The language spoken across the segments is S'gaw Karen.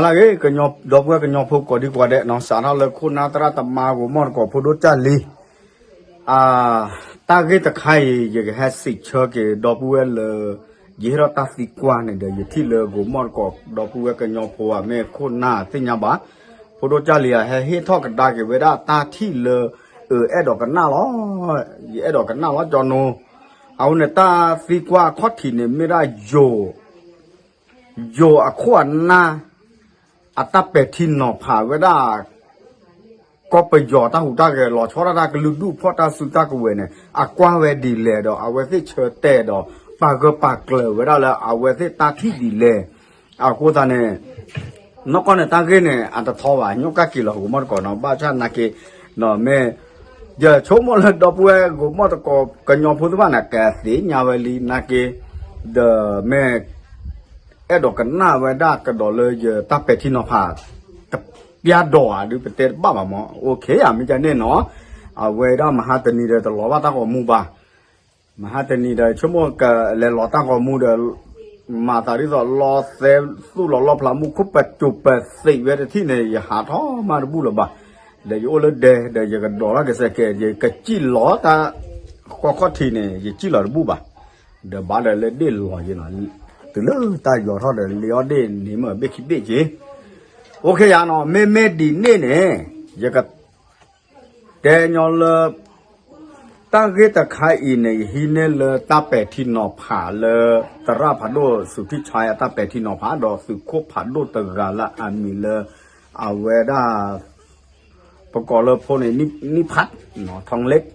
လၢဂ့ၤ ဒီပုၢ်ဝဲၢ်ကညီဖိကိးဒံကိးဒဲးနီၤ, စးထီၣ်လၢခိၣ်နၢ်သရၣ်သမါဂိၤမီၣ်တကိးဖိဒိၣ်ကၢ်လံၤ, တၢ်ဂ့ၢ်တခါအံၤ ယကဟဲစံးဆၢက့ၤဒီပုၢ်ဝဲၢ်လၢ ယဟ့ၣ်ထီၣ်တၢ်သံကွၢ်န့ၣ်ဒီး ယထံၣ်လၢဂိၤမီၣ်တကိးဒီပုၢ်ဝဲၢ်ကညီဖိဧါ မ့ၢ်ခိၣ်နၢ်သ့ၣ်ညါဘၣ်, ဖိဒိၣ်ကၢ်လံၤဧါ ဟဲဟ့ၣ်ထီၣ်ကဒါက့ၤဝဲဒၣ်တၢ်ထံၣ်လၢ အအဲၣ်ဒိးကနၣ်လီၤ, ယအဲၣ်ဒိးကနၣ်လီၤ ကၠီနိ, အဃိန့ၣ် တၢ်သံကွၢ်အခီၣ်ထံးန့ၣ် မ့ၢ်ဒၣ်ယိၤ ယိၤအခိၣ်အနၢ် အတၢ်ပဲာ်ထံနီၤဖးဝဲဒၣ် ကီၢ်ပယီၤတၢ်ဟူးတၢ်ဂဲၤ လီၤဆီဒၣ်တၢ်ကလုာ်ဒူၣ်ဖီၣ်တၢ်စုတၢ်ကဝဲၤန့ၣ် အကွၢ်ဝဲဒ်လဲၣ်ဒီး အဝဲသ့ၣ်ဆၢတဲာ်ဒီး ပာ်ဂၢၢ်ပာ်ကျၢၤဝဲဒၣ်လၢအဝဲသ့ၣ်တၢ်ထံၣ်ဒ်လဲၣ်, အဃိသတးန့ၣ် နီၢ်ကီၢ်န့ၣ် တၢ်ဂ့ၢ်န့ၣ် အတထီဘၣ် ညိၣ်ကၢ်က့ၤလီၤ ဂိၤမီၣ်တကိးနီၤ ဘၣ်ဆၣ်နာ်က့ မ့ၢ် ယဆိကမိၣ်လၢဒီပုၢ်ဝဲၢ်ဂိၤမီၣ်တကိးကညီဖိသ့ၣ်တဖၣ်န့ၣ် ကသ့ၣ်ညါဝဲလံနာ်က့ ဒီးမ့ၢ် အဲၣ်ဒိးကနၣ်ဝဲဒၣ်ကဒီးလၢယတၢ်ပဲာ်ထံနီၤဖး တပျၢ်ဒီးဧါ ဒုးပတဲတဘၣ်ဘၣ်မး အိၣ်ခ့ယါ မ့ၢ်ကန့ၣ်နီၤ, အဝဲဒၣ်မဟါတနံၤဒီးတလီၤဘၣ်တၢ်ဂီၤမူဘၣ်, မဟါတနံၤဒီး ဆိကမိၣ်ကလဲၤလီၤတၢ်ဂီၤမူဒီး မၤသးဒ်သိးလီသဲသူၣ်လီၤလီဖျးမူခိၣ်ပစိၤပသံးဝဲတထံၣ်န့ၣ် ယဟးထီၣ်မးတဘူၣ်လၢၤဘၣ်, ဒီးယအိၣ်လၢဒဲဒီးယကဒိးထီၣ်က့ၤစဲးကဲး ယကစံၣ်လီၤတၢ်ဃီခီၣ်ထံးန့ၣ် ယစံၣ်လီၤတဘူၣ်ဘၣ်, ဒီးဘၣ်ဒီးလၢဒ့ၣ်လီၤယ့နီၤ, တုၤလၢတၢ်ယီၤထီၣ်ဒီး လ့ၤအီၣ်ဒ့ၣ်န့ၣ်မ့ၢ်ဘ့ၣ်ခံဘ့ၣ်က့ၤ, အိၣ်ခ့ယါနီၤ မ့မ့ၢ်ဒ်န့ၣ်န့ၣ် ယက တဲညီလၢ တၢ်ဂ့ၢ်တခါအံၤန့ၣ် ယဟံးန့ၢ်လၢတၢ်ပဲာ်ထံနီၤဖးလၢ သရၣ်ဖးဒိၣ်စူၤထံၣ်ဆါအတၢ်ပဲာ်ထံနီၤဖး ဒီးသုးခိၣ်ဖးဒိၣ်တဂၤလၢအမံၤလၢ အဝဲဒၣ် ပကိးလၢဖိန့ၣ် နံၣ်ဖး ထီၣ်လဲၣ်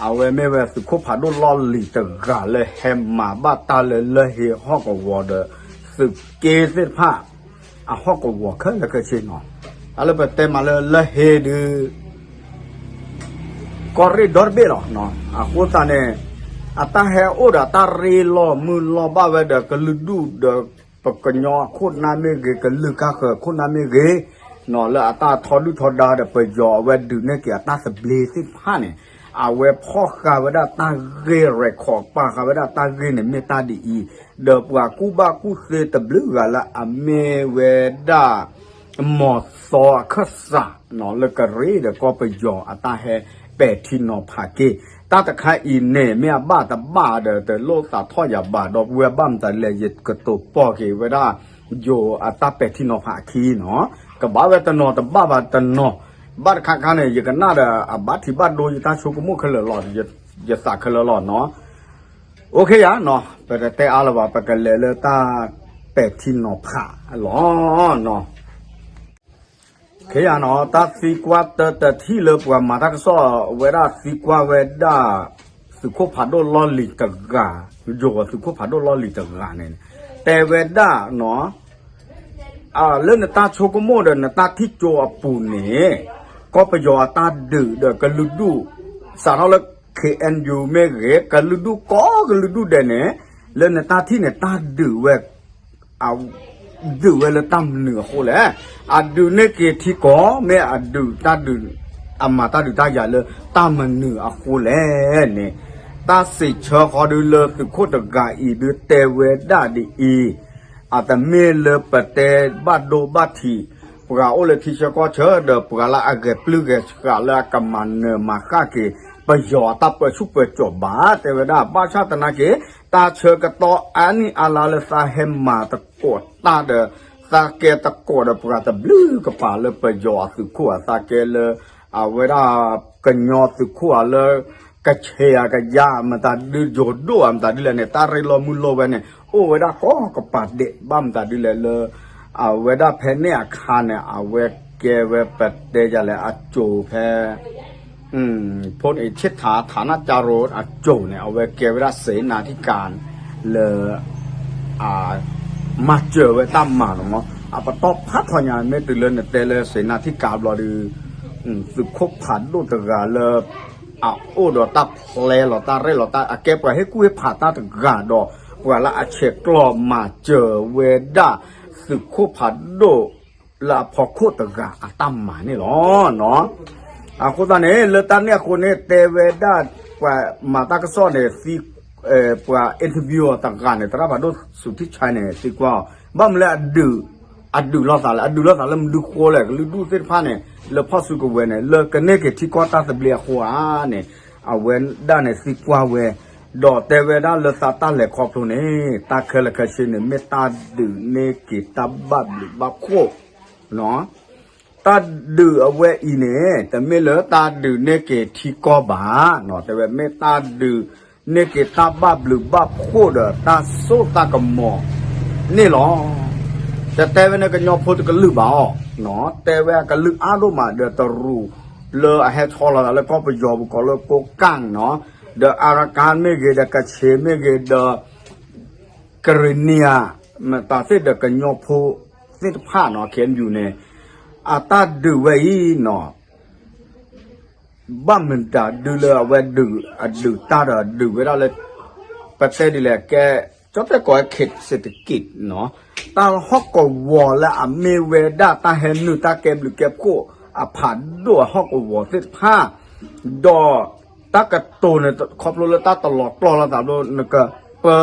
အဝဲမ့ၢ်ဝဲသုးခိၣ်ဖးဒိၣ်လီၢ်လံၤတဂၤလၢဟဲမၤဘၣ်တၢ်လၢလၢၢ်ဟ့ဟီၣ်ကဝီၤဒီး သုးက့သ့ၣ်တဖၣ် အဟီၣ်ကဝီၤခဲလၢာ်ခဲဆ့နီၤ, တၢ်လၢပတဲမးလၢလၢၢ်ဟ့ဒုး ကီၢ်ရ့ၣ်ဒီတဘ့ၣ်လီၤ. အဃိသတးန့ၣ် အတၢ်ဟဲအိၣ်ဒီးတၢ်ရ့လီၤမုၢ်လီၤဘၣ်ဝဲဒီး ကလုာ်ဒူၣ်ဒီး ပကညီအခိၣ်နၢ်မ့ၢ်ဂ့ၤ, ကလုာ်ကါဃၢၤအခိၣ်နၢ်မ့ၢ်ဂ့ၤ, လၢအတၢ်ထီဒုၣ်ထီဒါဒီး ပယီၤအဝဲဒုးန့ၢ်က့ၤအတၢ်သဘျ့သ့ၣ်တဖၣ်န့ၣ် အဝဲဖီၣ်ဃာ်ဝဲဒၣ်တၢ်ဂ့ၢ် record ပာ်ဃာ်ဝဲဒၣ်တၢ်ဂ့ၢ်န့ၣ်မ့ၢ်တၢ်ဒ်အံၤ, ဒီးပှၤကူၣ်ဘၣ်ကူၣ်သ့တဘျုးဂၤလၢအမ့ၢ်ဝဲဒၣ် မီၤသီအခၢၣ်စး လၢကရ့ၣ်ဒီးကီၢ်ပယီၤအတၢ်ဟဲပဲာ်ထံနီၤဖးက့ၤ တၢ်တခါအံၤန့ၣ် မ့ၢ်အဘၣ်တဘၣ်ဒီး တလိၣ်သးထီၣ်ယၤဘၣ် ဒီပုၢ်ဝဲၢ်ဘၣ်မတၤလဲၣ် ယကတိၤပီၢ်က့ၤဝဲဒၣ် ယိၤအတၢ်ပဲာ်ထံနီၤဖးအခံနီၤ, ကဘၣ်ဝဲတနီၤတဘၣ်ဘၣ်တနီၤ, ဘၣ်တခါခါန့ၣ် ယကနၣ်ဒီး အဘၣ်ထံးဘၣ်ဒိယတၢ်ဆိကမိၣ်ခဲလၢာ်လီၤ, ယသးခဲလၢာ်လီၤနီၤ. အိၣ်ခ့ယါနီၤ, ပတတဲအါလၢၤဘၣ် ပကလဲၤလၢတၢ်ပဲာ်ထံနီၤဖးလီၤနီၤ. ခ့ယါနီၤ, တၢ်သံကွၢ်တၢတထံၣ်လၢပှၤမၤတၢ်ကစီၣ်ဝဲဒၣ်သံကွၢ်ဝဲဒၣ် သုးခိၣ်ဖးဒိၣ်လီၢ်လံၤတဂၤ, ယိၤသုးခိၣ်ဖးဒိၣ်လီၢ်လံၤတဂၤန့ၣ် တဲဝဲဒၣ်နီၤ လၢနတၢ်ဆိကမိၣ်ဒီးနတၢ်ထံၣ်ကၠိအပူၤန့ၣ် ကီၢ်ပယီၤအတၢ်ဒုးဒီးကလုာ်ဒူၣ် စးထီၣ်လၢ ခ့ၣ်အဲၣ်ယူၣ် မ့ၢ်ဂ့ၤ ကလုာ်ဒူၣ်ကိးကလုာ်ဒူၣ်ဒဲးန့ၣ် လၢနတၢ်ထံၣ်န့ၣ် တၢ်ဒုးဝဲ ဒုးဝဲလၢတၢ်မနုၤအဃိလဲၣ်. အဒုးန့ၢ်က့ၤထံကီၢ် မ့ၢ်အဒုးတၢ်ဒုး အမၤတၢ်ဒုးတၢ်ယၤလၢတၢ်မနုၤအဃိလဲၣ်န့ၣ် တၢ်စံးဆၢဃီဒုလၢသုးခိၣ်တဂၤအံၤဒုတဲဝဲဒၣ်ဒ်အံၤ, အတမ့ၢ်လၢပတဲဘၣ်ဒိဘၣ်ထံး ပှၤအိၣ်လၢထံဆၢကီၢ်ဆၢ ဒီးပှၤလၢအဂဲၤပျုၢ်ဂဲၤဆှးလၢအကမၤနၢၤမၤဃၣ်က့ၤ ပယီၤအတၢ်ပၢဆူၣ်ပၢစိးဘၣ် တဲဝဲဒၣ် ဘၣ်ဆၣ်သနာ်က့ တၢ်ဆၢကတီၢ်အါနံၣ်အါလါလၢသးဟဲမၤသကိးတၢ်ဒီး သးကဲသကိးဒီးပှၤတဘျုးကပၤလၢပယီၤအသုးခိၣ်ဧါ သးကဲလၢ အဝဲဒၣ်ကညီသုးခိၣ်ဧါလၢ ကဆဲးဧါကယါ မတၤဒု ယိၤဒိၣ်ဧါ မတၤဒုလဲၣ်န့ၣ် တၢ်ရ့လိာ်မုာ်လိာ်ဝဲန့ၣ် အိၣ်ဝဲဒၣ်ကိးကပၤဒဲး ဘၣ်မတၤဒုလဲၣ်လၢ အဝဲဒၣ်ဖဲန့ၣ်အခါန့ၣ် အဝဲကဲဝဲပတဲယၤလဲၣ် အစိၤဖဲ ဖိန့ၣ် ဆ့ထး ဌာနကျ အစိၤန့ၣ် အဝဲကဲဝဲဒၣ် စေနာထိการ လၢ အ မၤစၢၤဝဲတၢ်မၤန့ၣ်မး အပတီၢ်ဖးထီညါ မ့ၢ်တုၤလၢနတဲလၢ စေနာထိการ ဘျီဒု သုးခိၣ်ဖးဒိၣ်တဂၤလၢ အအိၣ်ဒီးတၢ်ဖျဲလီၤတၢ်ရဲၣ်လီၤတၢ် အကဲပှၤဟ့ၣ်ကူၣ်ဟ့ၣ်ဖးတၢ်တဂၤဒီး ပှၤလၢအဆဲးကျိးမၤစၢၤဝဲဒၣ် သုးခိၣ်ဖးဒိၣ် လၢအဖီခိၣ်တဂၤအတၢ်မၤန့ၣ်လီၤ. အဃိသတးန့ၣ် လၢတၢ်န့ၣ်အဃိန့ၣ် တဲဝဲဒၣ် ပှၤမၤတၢ်ကစီၣ်န့ၣ် ပှၤ interview အီၤတဂၤန့ၣ် သရၣ်ဖးဒိၣ်စူၤထံဆါန့ၣ် သံကွၢ်အီၤ ဘၣ်မနုၤလၢအဒုး အဒုးလိာ်သးလဲၣ်, အဒုးလိာ်သးလၢမနုၤဃိလဲၣ်, ကလုာ်ဒူၣ်သ့ၣ်တဖၣ်န့ၣ် လၢဖီၣ်စုကဝဲၤန့ၣ် လၢကန့ၢ်က့ၤထံကီၢ်တၢ်သဘျ့အဃိဧါန့ၣ် အဝဲဒၣ်န့ၣ်သံကွၢ်ဝဲ, ဒီးတဲဝဲဒၣ်လၢသးတၢ်လဲၤခီဖျိန့ၣ် တၢ်ခဲလၢာ်ခဲဆ့န့ၣ် မ့ၢ်တၢ်ဒုးန့ၢ်က့ၤတၢ်ဘၣ်ဘျုးဘၣ်ဖှိၣ် တၢ်ဒုးအဝဲအံၤန့ၣ် တမ့ၢ်လၢတၢ်ဒုးန့ၢ်က့ၤထံကီၢ်ဘၣ်, တဲဝဲမ့ၢ်တၢ်ဒုးန့ၢ်က့ၤတၢ်ဘၣ်ဘျုးဘၣ်ဖှိၣ်ဒီးတၢ်စိတၢ်ကမီၤန့ၣ်လီၤ. တတဲဝဲန့ၣ်ကညီဖိတကလုာ်ဘၣ်အီၤ, တဲဝဲအကလုာ်အါဒိၣ်မးဒီးတရူးလၢအဟဲထီၣ်လီၤသးလၢကီၢ်ပယီၤပူၤကိးလၢကိးကၣ်နီၤ, ဒီးအရကၣ်မ့ၢ်ဂ့ၤ ဒီးကဆ့မ့ၢ်ဂ့ၤ ဒီး ကရ့ၣ်နံယၤ မတၤသ့ၣ်ဒီးကညီဖိသ့ၣ်တဖၣ်နီၤ ခဲအံၤန့ၣ် အတၢ်ဒုးဝဲအံၤနီၤ ဘၣ်မတၤဒုလၢအဝဲဒုး အဒုးတၢ်ဒီးဒုးဝဲဒၣ်လၢ ပတဲဒ်လဲၣ်ကဲ ကၠီတဲၣ်ကိးဝဲ ခေတ်เศรษฐกิจနီၤ တၢ်ဟီၣ်ကဝီၤလၢအမ့ၢ်ဝဲဒၣ်တၢ်ဟဲနုာ်တၢ်ကဲဘျုးကဲဖှိၣ်အဖးဒိၣ်အဟီၣ်ကဝီၤသ့ၣ်တဖၣ် ဒီးတၢ်ကတိၤန့ၣ် ခီဖျိလၢတၢ်တလီၤကျီၢ်လိာ်သးဘျီ နကပၢ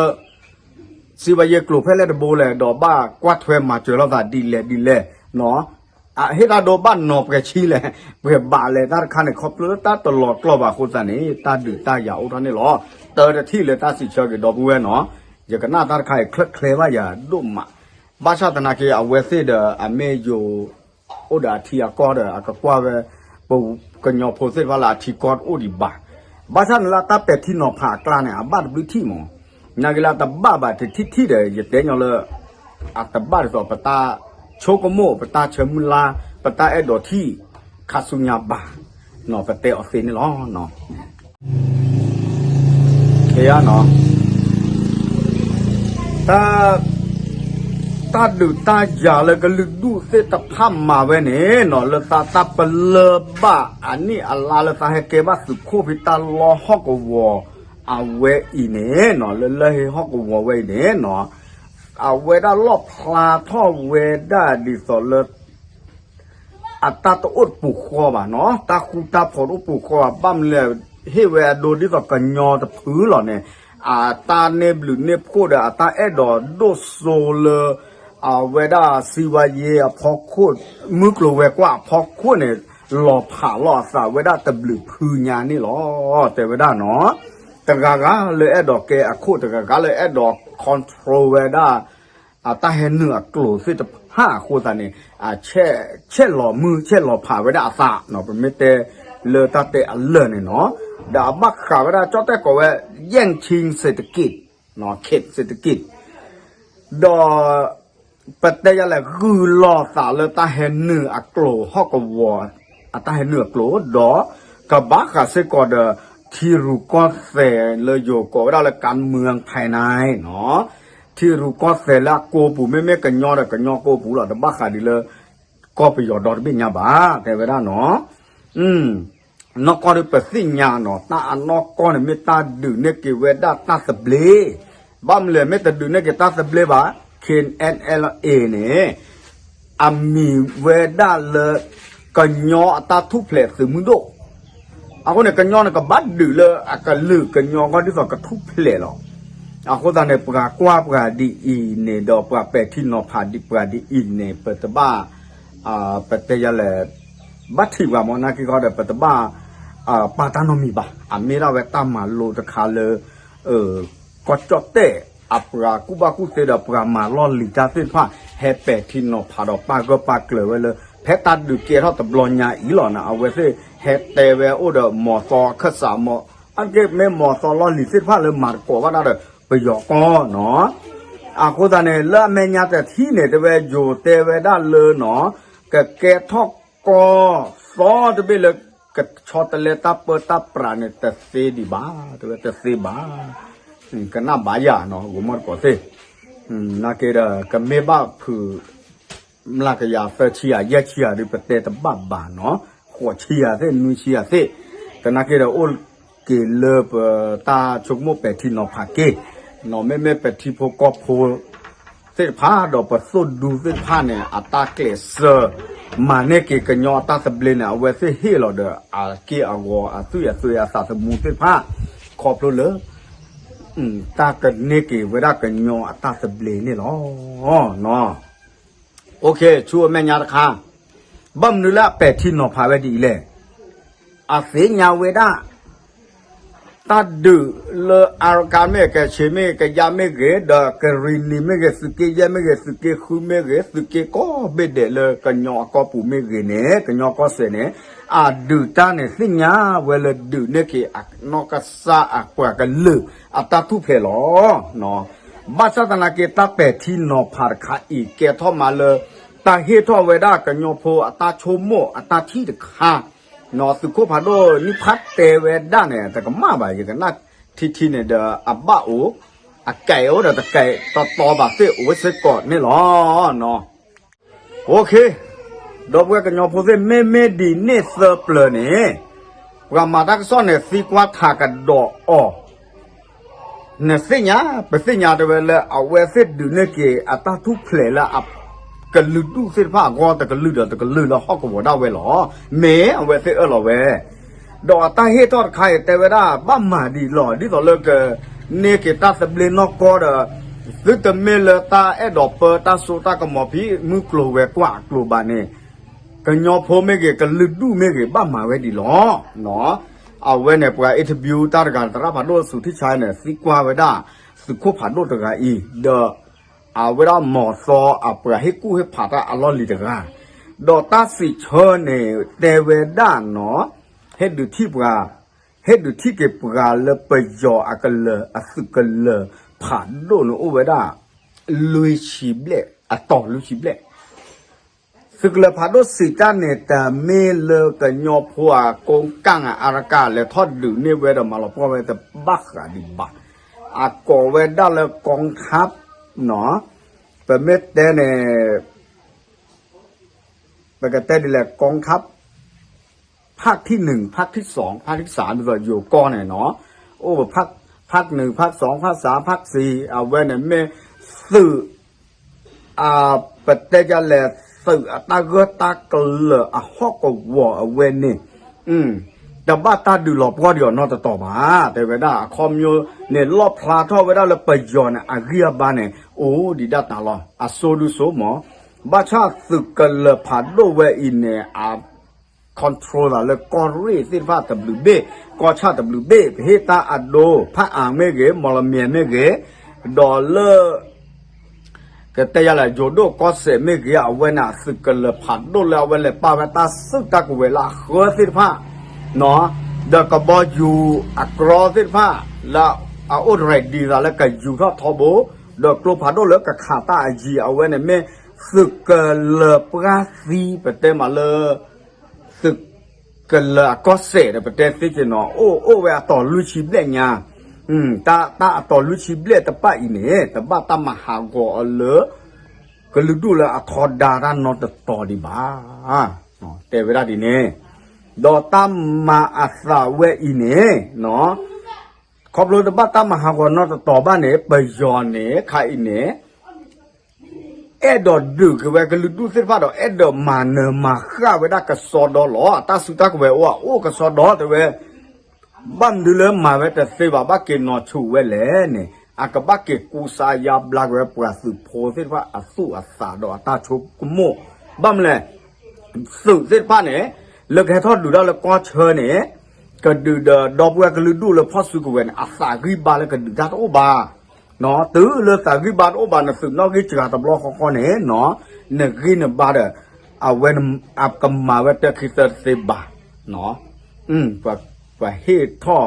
စံးဘၣ်ယဲၢ်ကျိၤဖဲလဲၣ်တဘိလဲၣ် ဒီးဘၣ်ကွၢ်ထွဲမၤစၢၤလိာ်သးဒ်လဲၣ်ဒ်လဲၣ်နီၤ အဟ့ၣ်တၢ်ဒိဘၣ်နီၤပှဲၤဆံလဲၣ် ပှဲၤဘးလဲၣ်တၢ်တခါန့ၣ် ခီဖျိလၢတၢ်တလီၤကျီၢ်ဘၣ်အဃိသတးန့ၣ် တၢ်ဒုးတၢ်ယၤအိၣ်ထီၣ်န့ၣ်လီၤ. တၢ်တထံၣ်လၢတၢ်စံးဆၢက့ၤဒီပုၢ်ဝဲၢ်နီၤ ယကနၣ်တၢ်တခါအံၤ ချၢၣ်ချဲဘၣ်ယၤဒိၣ်မး ဘၣ်ဆၣ်သနာ်က့အဝဲသ့ၣ်ဒီးအမ့ၢ်ယိၤ အိၣ်ဒီးအထံအကီၢ်ဒီး အကကွၢ်ဝဲ ပကညီဖိသ့ၣ်တဖၣ်လၢအထံကီၢ်တအိၣ်ဒံးဘၣ်. ဘၣ်ဆၣ်န့ၣ်လၢတၢ်ပဲာ်ထံနီၤဖးအကျါန့ၣ် အဘၣ်တဘျုးထံၣ်မး, နာ်က့လၢအတဘၣ်ဘၣ်တထံၣ်ထံၣ်ဒီး ယတဲညီလၢ အတဘၣ်ဒ်သိးပတၢ်ဆိကမိၣ် ပတၢ်ဆၢမုၢ်လါ ပတၢ်အဲၣ်ဒိးထံၣ် ခါဆူညါဘၣ်, ပတဲအီၤသ့န့ၣ်လီၤ. တၢ် တၢ်ဒုးတၢ်ယၤလၢကလုာ်ဒူၣ်သ့ၣ်တဖၣ်မၤဝဲန့ၣ်နီၤ လၢသးတၢ်ပလၢၢ်ဘၣ်အနံၣ်အလါလၢသးဟဲကဲဘၣ်သုးခိၣ်ဖဲတၢ်လီၢ်ဟီၣ်ကဝီၤ အဝဲအံၤန့ၣ်နီၤ လၢလၢဟ့ဟီၣ်ကဝီၤဝဲအံၤန့ၣ်နီၤ အဝဲဒၣ်လီၣ်ဖျါထီၣ်ဝဲဒၣ်ဒ်သိးလၢ အတၢ်တအိၣ်တပူၤဃီဘၣ်နီၤ တၢ်ဃူတၢ်ဖိးတအိၣ်ပူၤဃီဘၣ် ဘၣ်မနုၤလဲၣ် ဟ့ၣ်ဝဲအဒိဒ်သိးကညီတဖုလီၤန့ၣ် အတၢ်န့ၢ်ဘျုးန့ၢ်ဖှိၣ်ဒီးအတၢ်အဲၣ်ဒိးဒိၣ်စိလၢ အဝဲဒၣ်စံးဝါယ့အဖီခိၣ် မုၢ်ကျိၤဝဲၤကွာ်အဖီခိၣ်န့ၣ် လီၤဖးလီၤအသးဝဲဒၣ်တဘျုးဖုညါန့ၣ်လီၤ တဲဝဲဒၣ်နီၤ တဂၤဂၤလၢအဲၣ်ဒိးကဲအခိၣ် တဂၤဂၤလၢအဲၣ်ဒိး control ဝဲဒၣ် အတၢ်ဟဲနုာ်အကျိၤသ့ၣ်တဖၣ်အဃိသတးန့ၣ် ဆဲးလီၤမုၢ်ဆဲးလီၤဖးဝဲဒၣ်အသးနီၤ ပမ့ၢ်တဲလၢတၢ်တဲအလၢာ်န့ၣ်နီၤ ဒီးအဘၣ်ဃးဝဲဒၣ်ကၠီၣ်တဲၣ်ကိးဝဲ แย่งชิงเศรษฐกิจ ခေတ်เศรษฐกิจ ဒီး ပတဲယၤလဲၣ် ဂုာ်လီၤသးလၢတၢ်ဟဲနုာ်အကျိၤဟီၣ်ကဝီၤ အတၢ်ဟဲနုာ်အကျိၤ ဒီးကဘၣ်ဃးစ့ၢ်ကီးဒီး ထံရူၢ်ကီၢ်သဲးလၢယိၤကိးဝဲဒၣ်လၢ การเมืองภายใน နီၤ ထံရူၢ်ကီၢ်သဲးလၢအကိပူၤ မ့မ့ၢ်ကညီဒီးကညီကိပူၤလီၤ တဘၣ်ဃးဒ်လၢ ကီၢ်ပယီၤဒီတဘ့ၣ်ညါဘၣ် တဲဝဲဒၣ်နီၤ နီၢ်ကီၢ်ဒီးပသ့ၣ်ညါနီၤ တၢ်အနီၢ်ကီၢ်န့ၣ် မ့ၢ်တၢ်ဒုးန့ၢ်က့ၤဝဲဒၣ်တၢ်သဘျ့ ဘၣ်မနုၤလဲၣ် မ့ၢ်တဒုးန့ၢ်က့ၤတၢ်သဘျ့ဘၣ် K N L A န့ၣ် အမံၤဝဲဒၣ်လၢ ကညီအတၢ်ထူၣ်ဖျဲးသုးမုၢ်ဒိၣ် အဃိန့ၣ် ကညီန့ၣ် ကဘၣ်ဒုးလၢအကလုာ်ကညီကီၢ်ဒ်သိးကထူၣ်ဖျဲးလီၤ. အဃိသတးန့ၣ် ပှၤကွၢ်ပှၤဒ်အံၤန့ၣ်ဒီး ပှၤပဲာ်ထံနီၤဖးဒံးပှၤဒ်အံၤန့ၣ် ပတဘၣ် ပတဲယၤလဲၣ် ဘၣ်ထံၣ်ပှၤမ့ၢ်နာ်က့ၤဃီဒီး ပတဘၣ် ပာ်တၢ်နီတမံၤဘၣ်. အမ့ၢ်ဒၣ်ဝဲတၢ်မၤလိတခါလၢ ကီၢ်ကၠီၣ်တဲၣ် အပှၤကူၣ်ဘၣ်ကူၣ်သ့ဒီးပှၤမၤလီၢ်လံၤတၢ်သ့ၣ်တဖၣ် ဟဲပဲာ်ထံနီၤဖးဒီးပာ်ဂၢၢ်ပာ်ကျၢၤဝဲလၢ ဖဲတၢ်ဒုးကဲထီၣ်တဘျီညါအံၤလီၤန့ၣ် အဝဲသ့ၣ်ဟဲတဲဝဲအိၣ်ဒီးမီၤသီခၢၣ်စးမီၤ အါတက့ၢ်မ့ၢ်မီၤသီလီၢ်လံၤသ့ၣ်တဖၣ်လၢမၤသကိးဘၣ်တၢ်ဒီးပယီၤကီၢ်နီၤ အဃိသတးန့ၣ် လၢအမဲာ်ညါတထံၣ်န့ၣ် တဲဝဲယိၤတဲဝဲဒၣ်လၢနီၤ ကကဲထီၣ်ကီၢ်သီတဘ့ၣ်လၢ ကဆီတလဲတၢ်ပၢတၢ်ပြးန့ၣ် တသ့ဒံးဘၣ် တဲဝဲတသ့ဘၣ် ကနၣ်ဘၣ်ယၤနီၤ ဂိၤမီၣ်တကိးသ့ၣ် နာ်က့ဒီး ကမ့ၢ်ဘၣ်ဖုး မျးကယၤ သၢဆံယၤ ယဲၢ်ဆံယၤဒီး ပတဲတဘၣ်ဘၣ်နီၤ ဃိးဆံယၤသ့ၣ် နွံဆံယၤသ့ၣ် သနာ်က့ဒီး အိၣ်က့ၤလၢပတၢ်ဆိကမိၣ်ပဲာ်ထံနီၤဖးက့ၤနီၤ မ့မ့ၢ်ပထံဖိကီၢ်ဖိသ့ၣ်တဖၣ်ဒီး ပသိၣ်ဒူသ့ၣ်တဖၣ်န့ၣ် အတၢ်ကျဲးစၢး မၤန့ၢ်က့ၤကညီအတၢ်သဘျ့န့ၣ် အဝဲသ့ၣ်ဟ့ၣ်လီၤဒီး အက့ၢ်အဂီၤ အသွံၣ်အသွဲအသးသမူသ့ၣ်တဖၣ် ခီဖျိလၢ တၢ်ကန့ၢ်က့ၤဝဲဒၣ်ကညီအတၢ်သဘျ့န့ၣ်လီၤ. ဆူအမဲာ်ညါတခါ, ဘၣ်မနုၤလၢအပဲာ်ထံနီၤဖးဝဲဒ်အံၤလဲၣ်. အသ့ၣ်ညါဝဲဒၣ် တၢ်ဒုးလၢအရကၤမ့ၢ်ဂ့ၤ ကချ့မ့ၢ်ဂ့ၤ ကယါမ့ၢ်ဂ့ၤ ဒီးကရံၣ်နံၤမ့ၢ်ဂ့ၤ သုးက့ယဲၢ်မ့ၢ်ဂ့ၤ သုးက့ဃုမ့ၢ်ဂ့ၤ သုးက့ကိးဘ့ၣ်ဒဲးလၢကညီအကီၢ်ပူၤမ့ၢ်ဂ့ၤန့ၣ် ကညီကီၢ်စဲၣ်န့ၣ် အဒုးတၢ်န့ၣ်သ့ၣ်ညါဝဲလၢဒုးန့ၢ်က့ၤအနီၢ်ကစၢ်အပှၤကလုာ်အတၢ်ထူၣ်ဖျဲးလီၤ. ဘၣ်ဆၣ်သနာ်က့ တၢ်ပဲာ်ထံနီၤဖးတခါအံၤ ကဲထီၣ်မးလၢ တၢ်ဟ့ၣ်ထီၣ်ဝဲဒၣ်ကညီဖိအတၢ်ဆိကမိၣ်အတၢ်ထံၣ်တခါ သုးခိၣ်ဖးဒိၣ်နံၣ်ဖးတဲဝဲဒၣ်န့ၣ် တကမၣ်ဘၣ် ယကနၣ်ထံထံန့ၣ်ဒီး အဘၣ်အိၣ် အကဲအိၣ်ဒီးတကဲတီတီဘၣ်သ့ၣ်အိၣ်စ့ၢ်ကီးန့ၣ်လီၤ. ဒီပုၢ်ဝဲၢ်ကညီဖိသ့ၣ် မ့မ့ၢ်ဒ်န့ၣ်သၢပျၢၤန့ၣ် ပှၤမၤတၢ်ကစီၣ်န့ၣ် သံကွၢ်ထးကဒီးအီၤ နသ့ၣ်ညါ ပသ့ၣ်ညါတဲဝဲလၢအဝဲသ့ၣ်ဒုးန့ၢ်က့ၤအတၢ်ထူၣ်ဖျဲးလၢအ ကလုာ်ဒူၣ်သ့ၣ်တဖၣ်အဂီၢ် တကလုာ်ဒီးတကလုာ်လၢဟီၣ်ကဝီၤဒၣ်ဝဲလီၤ. မ့ၢ်အဝဲသ့ၣ်အၢၣ်လီၤဝဲ ဒီးအတၢ်ဟ့ၣ်ထီၣ်တခါအံၤတဲဝဲဒၣ် ဘၣ်မၤဒ်လီၤ ဒ်သိးလၢကန့ၢ်က့ၤတၢ်သဘျ့နီၢ်ကီၢ်ဒီး သုတမ့ၢ်လၢတၢ်အဲၣ်ဒိးပၢတၢ်စိတၢ်ကမီၤဖံးမုၢ်ကျိၤဝဲၤကွာ်အကျိၤဘၣ်န့ၣ် ကညီဖိမ့ၢ်ဂ့ၤ ကလုာ်ဒူၣ်မ့ၢ်ဂ့ၤ ဘၣ်မၤဝဲဒ်လီၤ. အဝဲန့ၣ် ပှၤ interview တၢ်တဂၤ သရၣ်ဖးဒိၣ်စူၤထံၣ်ဆါန့ၣ် သံကွၢ်ဝဲဒၣ် သုးခိၣ်ဖးဒိၣ်တဂၤအံၤ ဒီး အဝဲဒၣ်မီၤသီအပှၤဟ့ၣ်ကူၣ်ဟ့ၣ်ဖးတၢ်အလီၢ်လံၤတဂၤ, ဒီးတၢ်စံးဆၢန့ၣ် တဲဝဲဒၣ်နီၤ ဟ့ၣ်ဒုးထံၣ်ပှၤ ဟ့ၣ်ဒုးထံၣ်က့ၤပှၤလၢပယီၤအကလၢၤ အသုးကလၢၤဖးဒိၣ်န့ၣ်အိၣ်ဝဲဒၣ် လွံၢ်ဆံဘျဲၣ် အတီၤလွံၢ်ဆံဘျဲၣ် သုးကလၢၤဖးဒိၣ်စံးတၢ်န့ၣ် တမ့ၢ်လၢကညီဖိအကိးကၢ်အါရကၢ် လဲၤထီၣ်ဒုးန့ၢ်ဝဲဒီးမၤလီၤပှီၢ်ဝဲတဘၣ်ဃးဒံးဘၣ်. အကိးဝဲဒၣ်လၢ กองทัพ နီၤ ပမ့ၢ်တဲန့ၣ် ပကတဲဒ်လဲၣ် กองทัพ ภาคที่หนึ่ง ภาคที่สอง ภาคที่สาม ဒ်သိးယိၤကီၢ်န့ၣ်နီၤ အိၣ် ภาค ภาคหนึ่ง ภาคสอง ภาคสาม ภาคสี่ အဝဲန့ၣ်မ့ၢ်သုး ပတဲဒ်လဲၣ် သုးအတၢ်ဂၢၢ်တၢ်ကျၢၤအဟီၣ်ကဝီၤအဝဲန့ၣ် တဘၣ်တၢ်ဒုးလီၤပှီၢ်ဒံးအီၤနီတတီၤဘၣ်. တဲဝဲဒၣ်အခီပညီန့ၣ် လီၣ်ဖျါထီၣ်ဝဲဒၣ်လၢပယီၤန့ၣ် အဂံၢ်အဘါန့ၣ် အိၣ်ဒံးဒၣ်တၢ်လီၤ. အစိဒုစိမီၤ ဘၣ်ဆၣ်သုးကလၢၤဖးဒိၣ်ဝဲအံၤန့ၣ် အ control သးလၢကီၢ်ရ့ၣ်သ့ၣ်တဖၣ်တဘျုးဘ့ၣ် ကီၢ်ဆၣ်တဘျုးဘ့ၣ် ပဟ့ၣ်တၢ်အဒိ ဖးအၣ်မ့ၢ်ဂ့ၤ မီၢ်လမၠဲၣ်မ့ၢ်ဂ့ၤ ဒီးလၢ ကတဲယၤလဲၣ် ယိၤဒိၣ်ကီၢ်စဲၣ်မ့ၢ်ဂ့ၤ အဝဲန့ၣ် သုးကလၢၤဖးဒိၣ်လၢအဝဲလဲၤပာ်ဝဲတၢ်စုၣ်တၢ်ကဝဲၤလၢအဃၢသ့ၣ်တဖၣ် ဒီးကဘီယူၤအကြီသ့ၣ်တဖၣ် လၢအအိၣ် ready သးလၢကယူၤထီၣ်ထီဘိ ဒီးကျိဖးဒိၣ်လၢကခးတၢ်အယံၤ အဝဲန့ၣ်မ့ၢ် သုးကလၢၤပှၢ်သံ ပတဲမးလၢ သုးကလၢၤအကီၢ်စဲၣ်ဒီး ပတဲသ့က့ၤနီၤ အိၣ်အိၣ်ဝဲအတီၤလွံၢ်ဆံဘျဲၣ်ညါ တၢ်အတီၤလွံၢ်ဆံဘျဲၣ်တဖၣ်အံၤန့ၣ် တဘၣ်တၢ်မၤဟးဂီၤအီၤလၢ ကလုာ်ဒူၣ်လၢအထီဒါတၢ်နီတတီၤဒံးဘၣ်. တဲဝဲဒၣ်ဒ်န့ၣ် ဒီးတၢ်မၤအသးဝဲအံၤန့ၣ် ခီဖျိတဘၣ်တၢ်မၤဟးဂီၤနီတတီၤဘၣ်န့ၣ် ပယီၤန့ၣ် ခါအံၤန့ၣ် အဲၣ်ဒိးဒုးက့ၤဝဲကလုာ်ဒူၣ်သ့ၣ်တဖၣ်ဒီး အဲၣ်ဒိးမၤနၢၤမၤဃၣ်ဝဲဒၣ်ကစီဒီလီၤ. တၢ်စုတၢ်ကဝဲၤအိၣ်အအိၣ်ကစီဒီတဲဝဲ ဘၣ်မနုၤလၢမၤဝဲတသ့ဘၣ် ဘၣ်က့ၤနီၤဆူၣ်ဝဲလဲၣ်န့ၣ် အကဘၣ်က့ၤကူစါယါဘျါက့ၤဝဲပှၤသုးဖိသ့ၣ်တဖၣ်အသူၣ်အသးဒီးအတၢ်ဆိကမိၣ် ဘၣ်မနုၤလဲၣ် သုးသ့ၣ်တဖၣ်န့ၣ် လၢကဟဲထီၣ်ဒုးတၢ်လၢကီၢ်ဆၢန့ၣ် ကဒုးဒီးဒီပုၢ်ဝဲၢ်ကလုာ်ဒူၣ်လၢဖီၣ်စုကဝဲၤန့ၣ် အသးဂံၢ်ဘါလၢကဒုးတၢ်တအိၣ်ဘၣ်. တုၤလၢသးဂံၢ်ဘါတအိၣ်ဘၣ် နသုးနီၣ်ဂံၢ်စှၤတဘျီဃီဃီန့ၣ် နဂံၢ်နဘါဒီး အဝဲကမၤဝဲတၢ်ခံသၢတသ့ဘၣ်. ပှၤဟ့ၣ်ထီၣ်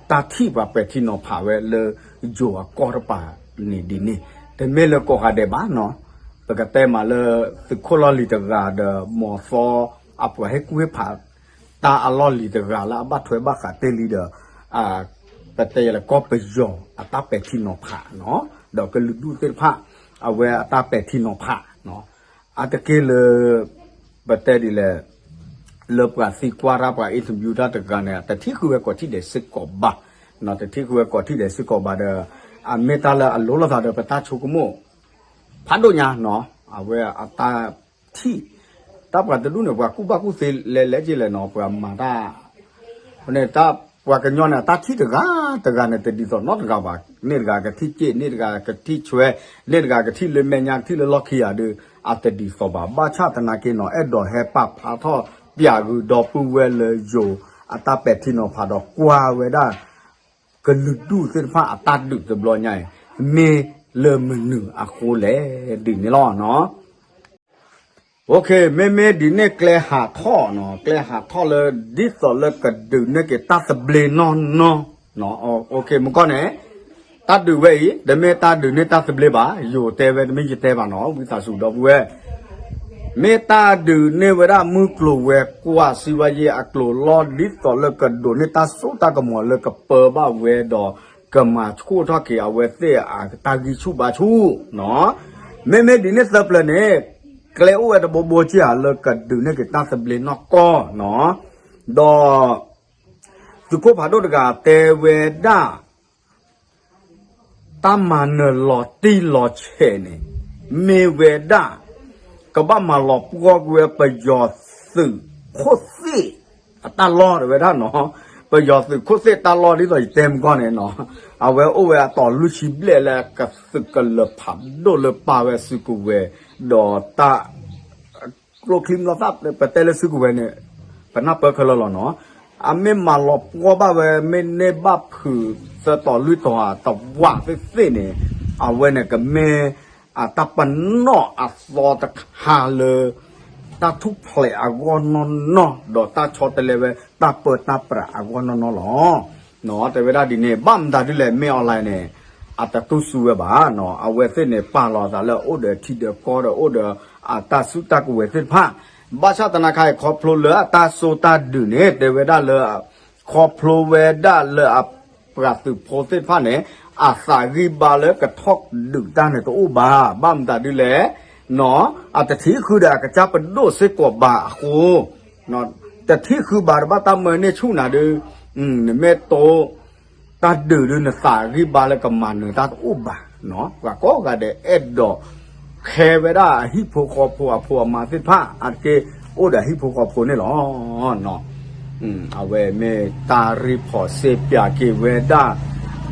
တၢ်ထံၣ်ပှၤပဲာ်ထံနီၤဖးဝဲလၢယိၤအကီၢ်တပၤန့ၣ်ဒ်န့ၣ် တမ့ၢ်လၢကိးဂၤဒဲးဘၣ်နီၤ ပကတဲမးလၢသုးခိၣ်လီၢ်လံၤတဂၤဒီး မီၤသီအပှၤဟ့ၣ်ကူၣ်ဟ့ၣ်ဖး တၢ်အလီၢ်လံၤတဂၤလၢအဘၣ်ထွဲဘၣ်ဃးတ့ၢ်လံဒီး ပတဲယဲလၢကီၢ်ပယီၤအတၢ်ပဲာ်ထံနီၤဖးနီၤ ဒီးကလုာ်ဒူၣ်သ့ၣ်တဖၣ် အဝဲအတၢ်ပဲာ်ထံနီၤဖးနီၤ အါတက့ၢ်လၢ ပတဲဒ်လဲၣ် လၢပှၤသံကွၢ်တၢ်ပှၤ interview တၢ်တဂၤန့ၣ် တထံၣ်ဃုာ်ဝဲကိးထံၣ်ဒဲးစ့ၢ်ကီးဘၣ် တထံၣ်ဃုာ်ဝဲကိးထံၣ်ဒဲးစ့ၢ်ကီးဘၣ်ဒီး အမ့ၢ်တၢ်လၢအလိၣ်လိာ်သးဒီးပတၢ်ဆိကမိၣ် ဖးဒိၣ်ညါနီၤ အဝဲအတၢ်ထံၣ် တၢ်ပှၤတဒူၣ်န့ၣ် ပှၤကူၣ်ဘၣ်ကူၣ်သ့လဲၤလဲၤက့လဲၣ်နီၤ ပှၤမၤတၢ် န့ၣ်တၢ်ပှၤကညီန့ၣ် အတၢ်ထံၣ်တဂၤတဂၤန့ၣ် တဒ်သိးနီတဂၤဘၣ် န့ၢ်တဂၤကထံၣ်က့ၣ် န့ၢ်တဂၤကထံၣ်ဆွဲ န့ၢ်တဂၤကထံၣ်လၢမဲာ်ညါ ကထံၣ်လၢလီၢ်ခံဂၤဒီး အတဒ်သိးဘၣ်. ဘၣ်ဆၣ်သနာ်က့နီၤ အဲၣ်ဒိးဟဲပာ်ဖျါထီၣ်ပၠးဂုာ်ဒီပုၢ်ဝဲၢ်လၢယိၤအတၢ်ပဲာ်ထံနီၤဖးဒီးကွၢ်ဝဲဒၣ် ကလုာ်ဒူၣ်သ့ၣ်တဖၣ်အတၢ်ဒုးတဘျီညါအံၤ မ့ၢ်လၢမနုၤအဃိလဲၣ်ဒ်န့ၣ်လီၤနီၤ. မ့မ့ၢ်ဒ်န့ၣ် ကျဲဟးထီၣ်နီၤ ကျဲဟးထီၣ်လၢ ဒ်သိးလၢကဒုးန့ၢ်က့ၤတၢ်သဘျ့နီၢ်နီၢ်နီၤ. မုၢ်ကီၢ်န့ၣ် တၢ်ဒုးဝဲအံၤ တမ့ၢ်တၢ်ဒုးန့ၢ်တၢ်သဘျ့ဘၣ်. ယိၤတဲဝဲတမ့ၢ်ယတဲဘၣ်နီၤ ဝံသးစူၤဒီပုၢ်ဝဲၢ် မ့ၢ်တၢ်ဒုးန့ၢ်ဝဲဒၣ်မုၢ်ကျိၤဝဲၤကွာ် စံးဝဲယဲအကျိၤလီၤ ဒ်သိးလၢကဒိးန့ၢ်တၢ်စိတၢ်ကမီၤလၢကပၢဘၣ်ဝဲဒီး ကမၤဆူၣ်ထီၣ်က့ၤအဝဲသ့ၣ်အတၢ်ဂံၢ်ဆူၣ်ဘါဆူၣ်နီၤ. မ့မ့ၢ်ဒ်န့ၣ်သၢပျၢၤန့ၣ် ကျဲအိၣ်ဝဲတဘိဘိက့ဧါ လၢကဒုးန့ၢ်က့ၤတၢ်သဘျ့နီၢ်ကီၢ်နီၤ. ဒီး သုးခိၣ်ဖးဒိၣ်တဂၤတဲဝဲဒၣ် တၢ်မၤနၢၤလီၤတံၢ်လီၤဆဲးန့ၣ် မ့ၢ်ဝဲဒၣ် ကဘၣ်မၤလီၤပှီၢ်ကွံာ်ဝဲပယီၤသုးခိၣ်သ့ၣ်အတၢ်လီၢ်တဝဲဒၣ်နီၤ. ပယီၤသုးခိၣ်သ့ၣ်တၢ်လီၢ်ဒ်သိးယတဲမုၢ်ကီၢ်န့ၣ်နီၤ အဝဲအိၣ်ဝဲအတီၤလွံၢ်ဆံဘျဲၣ်လၢကသုးကလၢၤဖးဒိၣ်လၢပာ်ဝဲစုကဝဲၤ ဒီးတၢ် ကျိချံမျိာ်သၣ် ပတဲလၢစုကဝဲၤန့ၣ် ပနၢ်ပၢၢ်ခဲလၢာ်လီၤနီၤ. အမ့ၢ်မၤလီၤပှီၢ်ဘၣ်ဝဲ မ့ၢ်န့ၢ်ဘၣ်ဖုးသၢတီၤလွံၢ်တီၤတဝးသ့ၣ်သ့ၣ်န့ၣ် အဝဲန့ၣ်ကမ့ၢ် အတၢ်ပနီၣ်အသီတခါလၢ တၢ်ထူၣ်ဖျဲးအဂီၢ်နီၢ်နီၢ် ဒီးတၢ်ဆီတလဲဝဲတၢ်ပၢတၢ်ပြးအဂီၢ်နီၢ်နီၢ်လီၤ. တဲဝဲဒၣ်ဒ်န့ၣ် ဘၣ်မတၤဒ်လဲၣ် မ့ၢ်အီၤလဲၣ်န့ၣ် အတတူၢ်စူဝဲဘၣ်နီၤ. အဝဲသ့ၣ်န့ၣ် ပာ်လီၤသးလၢအအိၣ်ဒီးထံဒီးကီၢ်ဒီးအိၣ်ဒီးအတၢ်စုတၢ်ကဝဲၤသ့ၣ်တဖၣ် ဘၣ်ဆၣ်သနာ်ခါအံၤ ခီဖျိလၢအတၢ်စိတၢ်ဒုးန့ၣ် တဲဝဲဒၣ်လၢ ခီဖျိဝဲဒၣ်လၢအပှၤသုးဖိသ့ၣ်တဖၣ်န့ၣ် အသးဂံၢ်ဘါလၢကထီၣ်ဒုးတၢ်န့ၣ်တအိၣ်ဘၣ်. ဘၣ်မတၤဒ်လဲၣ် အတထံၣ်ဃုာ်ဒီးအကစၢ်ပဒိၣ်စ့ၢ်ကီးဘၣ်အဃိ တထံၣ်ဃုာ်ဘၣ်တဘၣ်တၢ်မၢန့ၢ်ဆူၣ်နၤဒုး နမ့ၢ်တိ တၢ်ဒုးဒုးနသးဂံၢ်ဘါလၢကမၤနၢၤတၢ်တအိၣ်ဘၣ်. ပှၤကိးဂၤဒဲးအဲၣ်ဒိး ခဲဝဲဒၣ်အဟံၣ်ဖိဃီဖိအဖိအမါသ့ၣ်တဖၣ် အါတက့ၢ်အိၣ်ဒီးအဟံၣ်ဖိဃီဖိန့ၣ်လီၤ. အဝဲမ့ၢ်တၢ် report စ့ပၠးက့ၤဝဲဒၣ်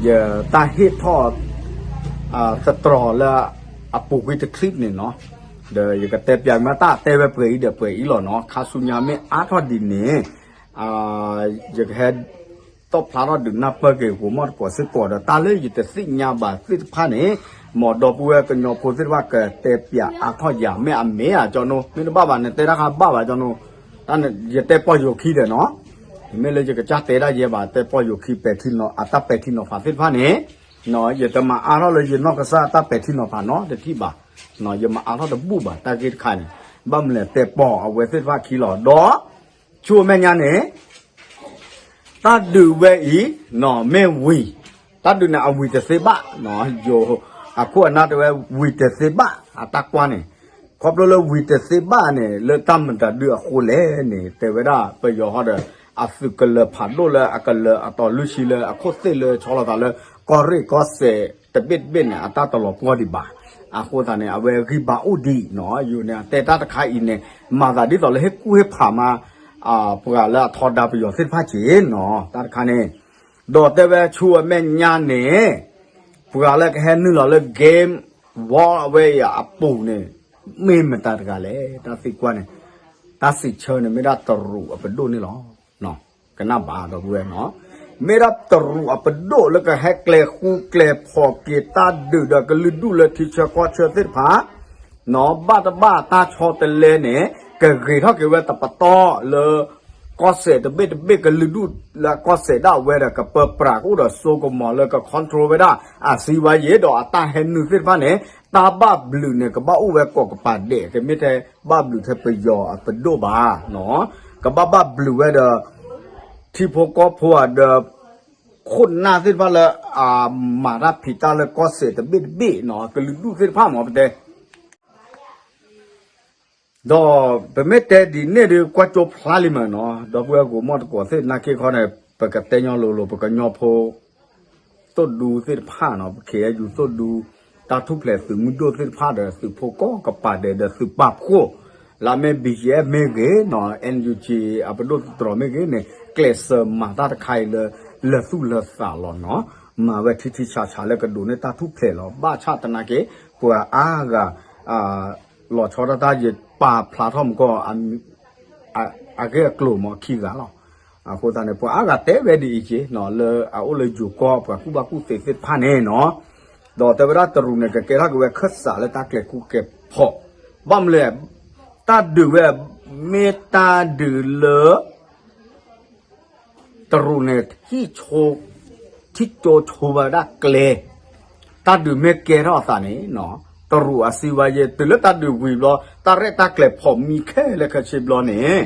ယတၢ်ဟ့ၣ်ထီၣ် သတြီၤလၢအပူၤကွံာ်တ clip န့ၣ်နီၤ. ဒီးယကတဲပၠးမးတၢ်တဲဝဲပှဲၤအံၤဒီးပှဲၤအံၤလီၤနီၤ. ခါဆူညါမ့ၢ်အါထီၣ်ဒ်န့ၣ် ယကဟဲ တီၣ်ဖျါထီၣ်ဒုးနၢ်ပၢၢ်က့ၤ ဂိၤမီၢ်တကိးစ့ၢ်ကီးဒီး တၢ်လၢယတသ့ၣ်ညါဘၣ်သ့ၣ်တဖၣ်န့ၣ် မ်ဒီပုၢ်ဝဲၢ်ကညီဖိသ့ၣ်တဖၣ်ကတဲပၠးအါထီၣ်ယၤ မ့ၢ်အမ့ၢ်ဧါ ကၠီနိ မ့ၢ်တဘၣ်ဘၣ်န့ၣ် တဲတၢ်ခါဘၣ်ဘၣ် ကၠီနိ တၢ်န့ၣ်ယတဲပီၢ်ယိၤခံဒီးနီၤ. မ့ၢ်လၢယကစၢ်တဲဒၣ်ယဲဘၣ် တဲပီၢ်ယိၤခံ ပဲာ်ထံနီၤ အတၢ်ပဲာ်ထံနီၤဖးသ့ၣ်တဖၣ်န့ၣ် ယတမၤအါထီၣ်လၢယနီၢ်ကစၢ်တၢ်ပဲာ်ထံနီၤဖးနီတထံၣ်ဘၣ်. ယမၤအါထီၣ်တဘူၣ်ဘၣ် တၢ်ဂ့ၢ်တခါန့ၣ် ဘၣ်မနုၤလဲၣ် တဲပီၢ်အဝဲသ့ၣ်တဖၣ်ခံလီၤ. ဒီး ဆူအမဲာ်ညါန့ၣ် တၢ်ဒုးဝဲအံၤ မ့ၢ်ဝံၤ တၢ်ဒုးန့ၣ်အဝံၤတသ့ဘၣ် ယိၤ အခိၣ်အနၢ်တဲဝဲဝံၤတသ့ဘၣ် အတၢ်ကွၢ်န့ၣ် ခီဖျိလၢဝံၤတသ့ဘၣ်န့ၣ် လၢတၢ်မတၤဒုးအဃိလဲၣ်န့ၣ် တဲဝဲဒၣ်ပယီၤဟီဒီး အသုးကလၢၤဖးဒိၣ်လၢအကလၢၤအတီၤလွံၢ်ဆံလၢအခိၣ်သ့ၣ်လၢဆီလီၤသးလၢ ကီၢ်ရ့ၣ်ကီၢ်စဲၣ်တဘ့ၣ်တဘ့ၣ်န့ၣ် အတၢ်တလီၤပှီၢ်ဒံးဘၣ်. အဃိသတးန့ၣ် အဝဲဂံၢ်ဘါအိၣ်ဒံးနီၤ ယိၤန့ၣ် အတဲတၢ်တခါအံၤန့ၣ် မၤသးဒ်သိးလၢဟ့ၣ်ကူၣ်ဟ့ၣ်ဖးမး ပှၤလၢအထီဒါပယီၤသ့ၣ်တဖၣ်က့ၤနီၤ တၢ်တခါန့ၣ် ဒီးတဲဝဲဆူအမဲာ်ညါန့ၣ် ပှၤလၢကဟဲနုာ်လီၤလၢ game world အဝဲအံၤအပူၤန့ၣ် မ့ၢ်မတၤတဂၤလဲၣ် တၢ်သံကွၢ်န့ၣ် တၢ်စံးဆၢန့ၣ် မ့ၢ်ဒၣ်တရူးအပဒိၣ်န့ၣ်လီၤ. ကနၣ်ဘၣ်ဒီပုၢ်ဝဲၢ်နီၤ မ့ၢ်ဒၣ်တရူးအပဒိၣ်လၢကဟဲကျဲဃူကျဲဖိးက့ၤတၢ်ဒုးဒီးကလုာ်ဒူၣ်လၢထံဆၢကီၢ်ဆၢသ့ၣ်တဖၣ် ဘၣ်တဘၣ်တၢ်ဆီတလဲန့ၣ် ကဂ့ၤထီၣ်က့ၤဝဲတပတီၢ်လၢ ကီၢ်စဲၣ်တဘ့ၣ်တဘ့ၣ်ကလုာ်ဒူၣ်လၢကီၢ်စဲၣ်ဒၣ်ဝဲဒီး ကပၢပြးကအိၣ်ဒီးစိကမီၤလၢက control ဝဲဒၣ် အစံးဝဲယံၤ ဒီးအတၢ်ဟဲနုာ်သ့ၣ်တဖၣ်န့ၣ် တၢ်ဘၣ်ဘျုးန့ၣ် ကဘၣ်အိၣ်ဝဲကိးကပၤဒဲး ကမ့ၢ်ထဲဘၣ်ဘျုးထဲပယီၤအပဒိၣ်ဘၣ် ကဘၣ်ဘၣ်ဘျုးဝဲဒီး ထံဖိကီၢ်ဖိဒီး ခိၣ်နၢ်သ့ၣ်တဖၣ်လၢအမၤတၢ်ဖံးတၢ်လၢကီၢ်စဲၣ်တဘ့ၣ်တဘ့ၣ်နီၤ ကလုာ်ဒူၣ်သ့ၣ်တဖၣ်မ့ၢ်ပတဲ ဒီးပမ့ၢ်တဲဒ်န့ၣ်ဒီး ကွၢ်ကၠိဖျါလံမ့ၢ်နီၤ ဒီပုၢ်ဝဲၢ်ဂိၤမီၢ်တကိးသ့ၣ်နာ်က့ခီန့ၣ် ပကတဲညီလိၤလိၤ ပကညီဖိ သိၣ်ဒူသ့ၣ်တဖၣ်နီၤ ပ ခ့ၣ်အဲၣ်ယူၣ် သိၣ်ဒူ တၢ်ထူၣ်ဖျဲးသုးမုၢ်ဒိၣ်သ့ၣ်တဖၣ်ဒီး သုးဖိကိးကပၤဒဲးဒီးသုးပာ်ဖှိၣ် လၢမ့ၢ် ဘီၣ်ကၠီၣ်အ့ၣ် မ့ၢ်ဂ့ၤနီၤ NUG အပဒိၣ်သတြီၤမ့ၢ်ဂ့ၤန့ၣ် ကျဲးစၢးမၤတၢ်တခါအံၤလၢ လၢသူၣ်လၢသးလီၤနီၤ မၤဝဲထံထံဆးဆးလၢကဒိးန့ၢ်တၢ်ထူၣ်ဖျဲးလီၤ ဘၣ်ဆၣ်သနာ်က့ ပှၤအါဂၤ လီၤဆီဒၣ်တၢ်ယပာ်ဖျါထီၣ်မူကီၢ် အဂ့ၢ်အကျိၤမ့ၢ်ခံဂၤလီၤ. အဃိသတးန့ၣ် ပှၤအါဂၤတဲဝဲဒ်အံၤက့ၤ လၢအအိၣ်လၢယိၤကီၢ်ပှၤကူၣ်ဘၣ်ကူၣ်သ့သ့ၣ်တဖၣ်န့ၣ်နီၤ, ဒီးတဲဝဲဒၣ်တရူးန့ၣ် ကကဲထီၣ်က့ၤဝဲခၢၣ်စးလၢတၢ်ကျဲၤကူကဲၤဖီၣ်, ဘၣ်မနုၤလဲၣ်, တၢ်ဒုးဝဲ မ့ၢ်တၢ်ဒုးလၢ တရူးန့ၣ် ထံၣ်ဆိ ထံၣ်ကၠိဆိဝဲဒၣ်ကျဲ, တၢ်ဒုးမ့ၢ်ကဲထီၣ်အသးန့ၣ် တရူးအစံးဝဲယဲ တုၤလၢတၢ်ဒုးဝံၤဘျီ တၢ်ရဲၣ်တၢ်ကျဲၤဖီၣ်မံခဲလၢာ်ခဲဆ့ဘျီန့ၣ်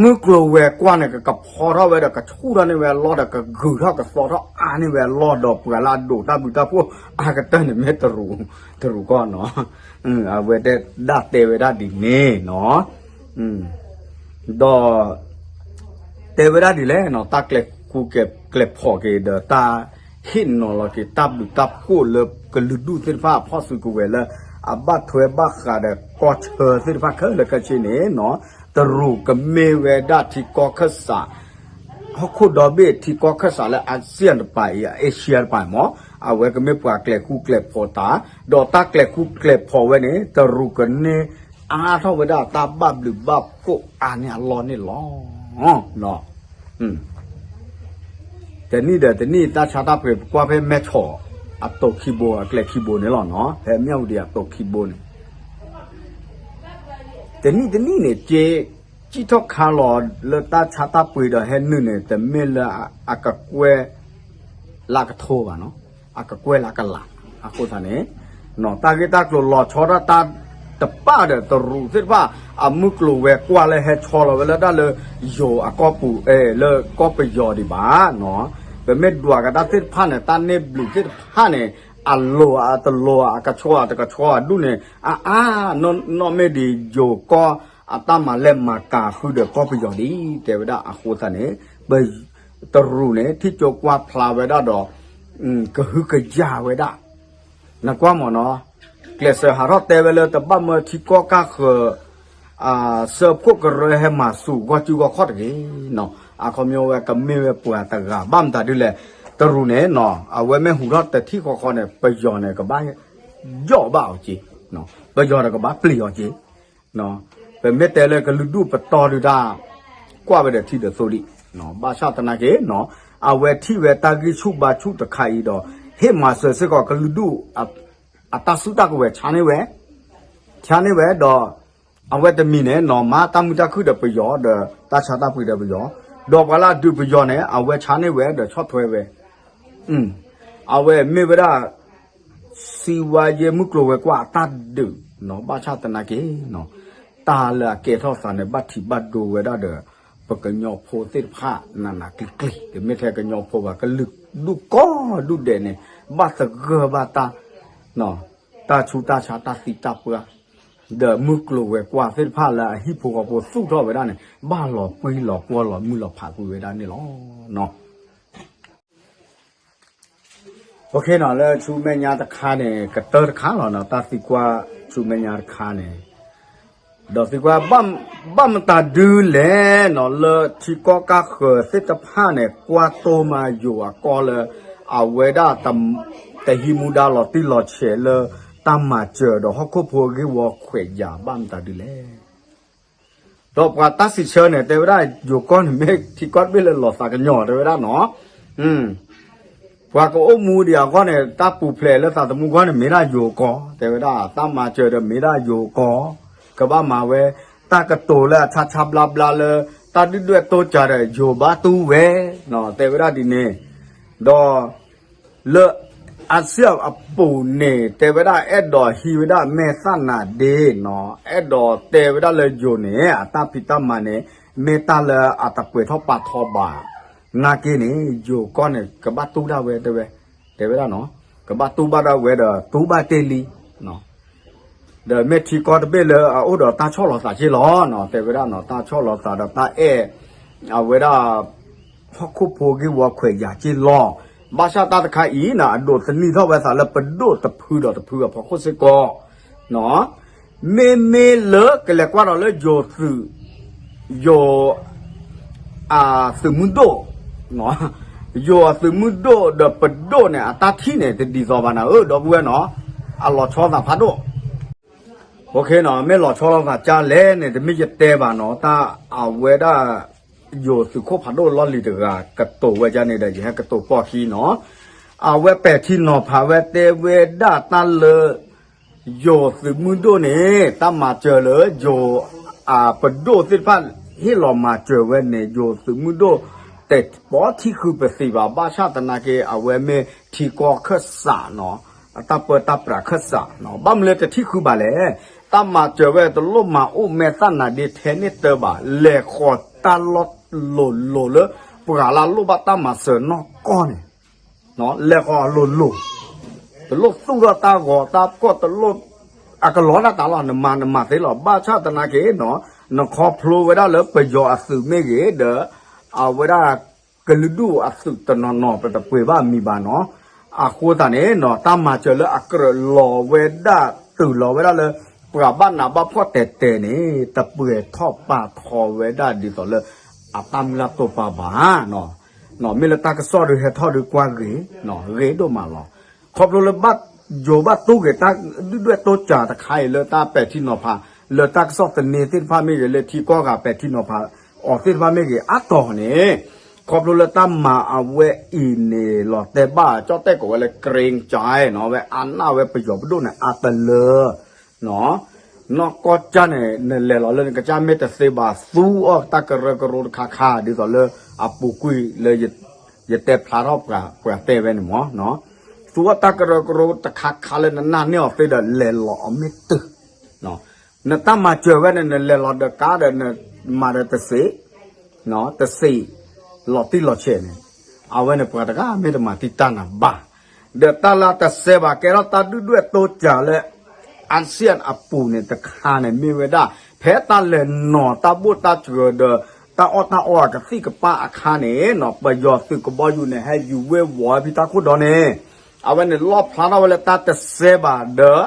မုၢ်ကျိၤဝဲၤကွာ်န့ၣ် ကကဖီထီၣ်ဝဲဒီး ကဆူၣ်ထီၣ်န့ၢ်ဝဲအလီၢ်ဒီး ကဂုာ်ထီၣ်ကသီထီၣ်အါန့ၢ်ဝဲအလီၢ်ဒီး ပှၤလၢအဒိးတၢ်ဘျုးတၢ်ဖှိၣ်အါကတၢၢ်န့ၣ် မ့ၢ်တရူး, တရူးကီၢ်နီၤ. အဝဲတဲဒၣ်တဲဝဲဒၣ်ဒ်န့ၣ်နီၤ. ဒီး တဲဝဲဒၣ်ဒ်လဲၣ်နီၤ, တၢ်ကျဲၤကူကဲၤကျဲၤဖီၣ်က့ၤဒီး တၢ်ဟ့ၣ်နီၤလီၤက့ၤ တၢ်ဘျုးတၢ်ဖှိၣ်လၢကလုာ်ဒူၣ်သ့ၣ်တဖၣ် အဖီၣ်စုကဝဲၤလၢ အဘၣ်ထွဲဘၣ်ဃးဒီးကီၢ်ဆၢသ့ၣ်တဖၣ်ခဲလၢာ်ခဲဆ့န့ၣ်နီၤ, တရူးကမ့ၢ်ဝဲဒၣ်ထံကီၢ်ခၢၣ်စး ဟီၣ်ခိၣ်ဒီဘ့ၣ်ထံကီၢ်ခၢၣ်စးလၢအစံၣ်တပၤအံၤ အအ့ရှံယါတပၤအံၤမ့ၢ် အဝဲကမ့ၢ်ပှၤကျဲၤဃူကျဲၤဖိးတၢ်, ဒီးတၢ်ကျဲၤဃူကျဲၤဖိးဝဲန့ၣ် တရူးကန့ၢ်အါထီၣ်ဝဲဒၣ်တၢ်ဘၣ်ဘျုးဘၣ်ဖှိၣ်အါန့ၢ်အလီၢ်န့ၣ်လီၤ. တနံၣ်ဒီးတနံၣ် တၢ်ဆါတၢ်ပှ့ၤ ပကွၢ်ဖဲမဲၢ်ဆီး အတိၤခံဘိ အကျဲခံဘိန့ၣ်လီၤနီၤ, ဖဲမၠၣ်ဝတံၤအတိၤခံဘိန့ၣ် တနံၣ်တနံၣ်န့ၣ် က့ ကံၣ်ထီၣ်ခါလီၤလၢတၢ်ဆါတၢ်ပှ့ၤဒီးဟဲနုာ်န့ၣ် တမ့ၢ်လၢအကကွဲၢ် လၢကထိဘၣ်နီၤ, အကကွဲၢ်လၢကလး, အဃိသတးန့ၣ် တၢ်ဂ့ၢ်တၢ်ကျိၤလီၤဆီဒၣ်တၢ်တပၣ်ဒီးတရူးသ့ၣ်တဖၣ် အမုၢ်ကျိၤဝဲၤကွာ်လၢဟဲဆီလီၤဝဲလၢတၢ်လၢယိၤအကီၢ်ပူၤ လၢကီၢ်ပယီၤဒံးဘၣ်နီၤ, ပမ့ၢ်ဒွးကဒါသ့ၣ်တဖၣ်န့ၣ် တၢ်န့ၢ်ဘျုးသ့ၣ်တဖၣ်န့ၣ် အလိၤအတလိၤ အကဆှီအတကဆှီအဒူၣ်န့ၣ် အါအါ နီၢ်နီၢ်မ့ၢ်ဒံးယိၤကီၢ် အတၢ်မၤလဲၢ်မၤကၤဃုာ်ဒီးကီၢ်ပယီၤဒံး တဲဝဲဒၣ်အဃိသတးန့ၣ် ပ တရူးန့ၣ် ထံၣ်ကၠိကွၢ်ဖျါဝဲဒၣ်ဒီး ကဟုကယာ်ဝဲဒၣ် နကွၢ်မ့ၢ်နီၤ, ကျဲးစၢးဟးထီၣ်တဲဝဲလၢတဘၣ်မၢထံကီၢ်ကၢ်ဃၢၤ စၢဖှိၣ်ကရၢဟဲမၤဆူၣ်ဂီၢ်စုဂီၢ်ခီၣ်တဂ့ၤနီၤ, အခီပညီဝဲကမ့ၢ်ဝဲပှၤတဂၤဘၣ်မတၤဒ်လဲၣ်, တရူးန့ၣ်နီၤ အဝဲမ့ၢ်ဟူးထီၣ်တထံၣ်ဃီဃီန့ၣ် ပယီၤန့ၣ် ကဘၣ်ယီၣ်ဘၣ်အီၤက့ၤ, ပယီၤဒီးကဘၣ်ပျံၤအီၤက့ၤ ပမ့ၢ်တဲလၢကလုာ်ဒူၣ်ပတီၢ်ဒုတၢ် ကွၢ်ဝဲဒီးထံဒီးသိလံ, ဘၣ်ဆၣ်သနာ်က့နီၤ အဝဲထံၣ်ဝဲတၢ်ဂံၢ်ဆူၣ်ဘါဆူၣ်တခါအံၤဒီး ဟ့ၣ်မၤစၢၤစ့ၢ်ကီးကလုာ်ဒူၣ် အတၢ်စုတၢ်ကဝဲၤဆါန့ၢ်ဝဲ, ဆါန့ၢ်ဝဲဒီး အဝဲတမံၤန့ၣ်နီၤ မၤတၢ်မုာ်တၢ်ခုၣ်ဒီးပယီၤဒီး တၢ်ဆါတၢ်ပှ့ၤဒီးပယီၤ, ဒီးပှၤလၢအဒုးပယီၤန့ၣ် အဝဲဆါန့ၢ်ဝဲဒီးဆီၣ်ထွဲဝဲ အဝဲမ့ၢ်ဝဲဒၣ် စံးဝါယဲမုၢ်ကျိၤဝဲၤကွာ်အတၢ်ဒုးနီၤ, ဘၣ်ဆၣ်သနာ်က့နီၤ တၢ်လၢအကဲထီၣ်သးန့ၣ် ဘၣ်ထံးဘၣ်ဒိဝဲဒၣ်ဒီး ပကညီဖိသ့ၣ်တဖၣ် နးနးကျံၤကျံၤ တမ့ၢ်ထဲကညီဖိဘၣ် ကလုာ်ဒူၣ်ကိးဒူၣ်ဒဲးန့ၣ် ဘၣ်သဂၢၢ်ဘၣ်တၢ် တၢ်ဆူးတၢ်ဆါ တၢ်သံတၢ်ပှၢ် ဒီးမုၢ်ကျိၤဝဲၤကွာ်သ့ၣ်တဖၣ်လၢအဟံၣ်ဖိဃီဖိသူၣ်ထီၣ်ဝဲဒၣ်န့ၣ် ဘၣ်လီၤပှံၢ်လီၤပှီၢ်လီၤမုၢ်လီၤဖးကွံာ်ဝဲဒၣ်န့ၣ်လီၤ. လၢဆူမဲာ်ညါတခါန့ၣ် ကတၢၢ်တခါလီၤနီၤ, တၢ်သံကွၢ်ဆူမဲာ်ညါတခါန့ၣ် ဒီးသံကွၢ် ဘၣ်မတၤဒုလဲၣ်နီၤ လၢထံကီၢ်ကၢ်ဃၢၤသ့ၣ်တဖၣ်န့ၣ် ကွၢ်တိၢ်မၤယိၤအကီၢ်လၢ အဝဲဒၣ် တဟံးမူဒါလီၤတံၢ်လီၤဆဲးလၢ တၢ်မၤစၢၤဒီးဟီၣ်ခိၣ်ဖိအဂ့ၢ်ဝီခွဲးယာ် ဘၣ်မတၤဒုလဲၣ်. ဒီးပှၤတၢ်စံးဆၢန့ၣ် တဲဝဲဒၣ် ယိၤကီၢ်န့ၣ်မ့ၢ်ထံကီၢ်တဘ့ၣ်လၢလီၤသးကညီၤ တဲဝဲဒၣ်နီၤ ပှၤကအိၣ်မူဒံးအဂီၢ်န့ၣ် တၢ်ပူၤဖျဲးလၢသးသမူအဂီၢ်န့ၣ် မ့ၢ်ဒၣ်ယိၤကီၢ် တဲဝဲဒၣ် တၢ်မၤစၢၤဒီးမ့ၢ်ဒၣ်ယိၤကီၢ် ကဘၣ်မၤဝဲ တၢ်ကတိၤလၢအဆါဆါဘျါဘျါလၢ တၢ်ဒုၣ်ဒွဲၣ်တိစၢၤဒီး ယိၤဘၣ်တူၢ်ဝဲ တဲဝဲဒၣ်ဒ်န့ၣ် ဒီး လၢ အါစံၣ်အပူၤန့ၣ် တဲဝဲဒၣ်အဲၣ်ဒိးဟံးဝဲဒၣ်မဲာ်သၣ်နၤဒ့နီၤ အဲၣ်ဒိးတဲဝဲဒၣ်လၢယိၤန့ၣ် အတၢ်ဖံးတၢ်မၤန့ၣ် မ့ၢ်တၢ်လၢအတပှဲၤထီၣ်ပာ်ထီဘၣ် နာ်က့န့ၣ် ယိၤကီၢ်န့ၣ် ကဘၣ်တူၢ်ဒၣ်ဝဲတဲဝဲ တဲဝဲဒၣ်နီၤ ကဘၣ်တူၢ်ဘၣ်ဒၣ်ဝဲဒီး တူၢ်ဘၣ်တ့ၢ်လံ ဒီးမ့ၢ်ထံကီၢ်တဘ့ၣ်လၢအအိၣ်ဒီးတၢ်ဆီၣ်လီၤသးက့ၢ်လီၤနီၤ တဲဝဲဒၣ်နီၤ တၢ်ဆီၣ်လီၤသးဒီးတၢ်အဲၣ် အဝဲဒၣ် ဟီၣ်ခိၣ်ဖိဂ့ၢ်ဝီခွဲးယာ်က့ၢ်လီၤ ဘၣ်ဆၣ်တၢ်တခါအံၤနီၤ အဒိးသန့ၤထီၣ်ဝဲသးလၢပဒိၣ်တဖုဒီးတဖုအဖီခိၣ်စ့ၢ်ကီး မ့မ့ၢ်လၢကလဲၤကွၢ်ဒီးလၢယိၤသုး ယိၤ အသုးမုၢ်ဒိၣ် ယိၤအသုးမုၢ်ဒိၣ်ဒီးပဒိၣ်န့ၣ် အတၢ်ထံၣ်န့ၣ် တဒ်သိးဘၣ်နၤဧၢ ဒီပုၢ်ဝဲၢ်နီၤ အလီၤဆီသးဖးဒိၣ် နီၤ, မ့ၢ်လီၤဆီလိာ်သးကၢ်လဲၣ်န့ၣ် တမ့ၢ်ယတဲဘၣ်နီၤ, တၢ်အဝဲဒၣ် ယိၤသုးခိၣ်ဖးဒိၣ်လီၢ်လံၤတဂၤ ကတိၤဝဲဒ်န့ၣ်ဒီး ယဟဲကတိၤပိာ်ခံနီၤ, အဝဲပဲာ်ထံနီၤဖးဝဲတဲဝဲဒၣ်တၢ်လၢ ယိၤသုးမုၢ်ဒိၣ်န့ၣ် တၢ်မၤစၢၤလၢယိၤ အပဒိၣ်သ့ၣ်တဖၣ် ဟ့ၣ်လီၤမၤစၢၤဝဲန့ၣ် ယိၤသုးမုၢ်ဒိၣ် တပိာ်ထံဃုာ်ပသံးဘၣ်, ဘၣ်ဆၣ်သနာ်က့ အဝဲမ့ၢ်ထံကီၢ်ခၢၣ်စးနီၤ, အတၢ်ပၢတၢ်ပြးခၢၣ်စးနီၤ, ဘၣ်မနုၤလၢတထံၣ်ဃုာ်ဘၣ်လဲၣ်, တၢ်မၤစၢၤဝဲတလိၣ်မၤအိၣ်မဲာ်သၣ်နၤဒ့ထဲန့ၣ်တၢ်ဘၣ်, လဲၤဃီၤတၢ်လီၢ်လိၤလိၤလၢ ပှၤလၢအလိၣ်ဘၣ်တၢ်မၤစၢၤနီၢ်ကီၢ်န့ၣ် လဲၤဃီၤလိၤလိၤ, တလိၣ်သူၣ်ထီၣ်တၢ်ဂီၤတၢ်ဖှီၣ်တလိၣ်, အကလီတၢ်တၢ်လီၤ, နမၤနမၤသ့လီၤ, ဘၣ်ဆၣ်သနာ်က့နီၤ, နခီဖျိဝဲဒၣ်လၢပယီၤအသုးမ့ၢ်ဂ့ၤဒီး အဝဲဒၣ်ကလုာ်ဒူၣ်အသုးတနီၤနီၤ ပတပှ့ၤဘၣ်မံၤဘၣ်နီၤ, အဃိသတးန့ၣ်နီၤ တၢ်မၤစၢၤလၢအကြၢးလီၤဝဲဒၣ် တုၤလီၤဝဲဒၣ်လၢ ပှၤဘၣ်နးဘၣ်ဖှီၣ်တဲာ်တဲာ်န့ၣ် တပှဲၤထီၣ်ပာ်ထီဝဲဒၣ်ဒ်သိးလၢ အတၢ်မုၢ်လၢ်တိာ်ပာ်ဘၣ်နီၤ, မ့ၢ်လၢတၢ်ကစီၣ်ဒုးဟဲထီၣ်ဒုးကွၢ်ဂ့ၤ, ဂ့ၤဒိၣ်မးလီၤ, ခီဖျိလၢဘၣ်ယိၤဘၣ်တူၢ်ဂ့ၤတၢ်ဒုၣ်ဒွဲၣ်တိစၢၤတခါအံၤလၢတၢ်ပဲာ်ထံနီၤဖး လၢတၢ်ကစီၣ်သန့သ့ၣ်တဖၣ်မ့ၢ်ဂ့ၤ လၢထံကီၢ်ဂၤပဲာ်ထံနီၤဖးအီၤသ့ၣ်တဖၣ်မ့ၢ်ဂ့ၤ အါတီၤန့ၣ် ခီဖျိလၢတၢ်မၤအဝဲအံၤန့ၣ်လီၤတဲာ်ဘၣ် ကၠီၣ်တဲၣ်ကိးဝဲလၢ เกรงใจ နီၤ, အဝဲအါနၢ်ဝဲပယီၤပဒိၣ်န့ၣ် အါတလၢ နီၢ်ကီၢ်ကၠၢ်န့ၣ် နလဲၤလီၤလၢနကစၢ်မ့ၢ်တသ့ဘၣ် သူအီၣ်တၢ်ကရၢကရိတခါခါ ဒ်သိးလၢအပူၤကွံာ်လၢ ယတဲဖျါထီၣ်ပှၤတဲဝဲန့ၣ်မ့ၢ်နီၤ, သူအီၣ်တၢ်ကရၢကရိတခါခါလၢနနာ်န့ၢ်အီၤသ့ဒီး လဲၤလီၤအီၤမ့ၢ်တုၤ နတၢ်မၤစၢၤဝဲန့ၣ် နလဲၤလီၤဒီးကါဒီး နမၤဒီးတသ့, တသ့, လီၤတံၢ်လီၤဆဲးန့ၣ်, အဝဲန့ၣ်ပှၤတဂၤမ့ၢ်တမၤတံာ်တာ်နၤဘၣ်, ဒီးတၢ်လၢတစဲးဘၣ်ကဲထီၣ်တၢ်ဒုၣ်ဒွဲၣ်တိစၢၤလၢ အၣ်စံၣ်ယၣ်အပူၤန့ၣ်တခါန့ၣ် မ့ၢ်ဝဲဒၣ် ဖဲတၢ်လဲၤနီၤတၢ်ဘိၣ်တၢ်စှၤဒီး တၢ်အီၣ်တၢ်အီအကသံၣ်ကပၣ်အခါန့ၣ်နီၤ ပယီၤသုးကဘီယူၤန့ၣ် ဟဲယူၤဝ့ၤဝီၤဖဲတၢ်ခိၣ်ဒီန့ၣ်, အဝဲန့ၣ်လီၣ်ဖျါထီၣ်ဝဲလၢတၢ်တစဲးဘၣ်ဒီး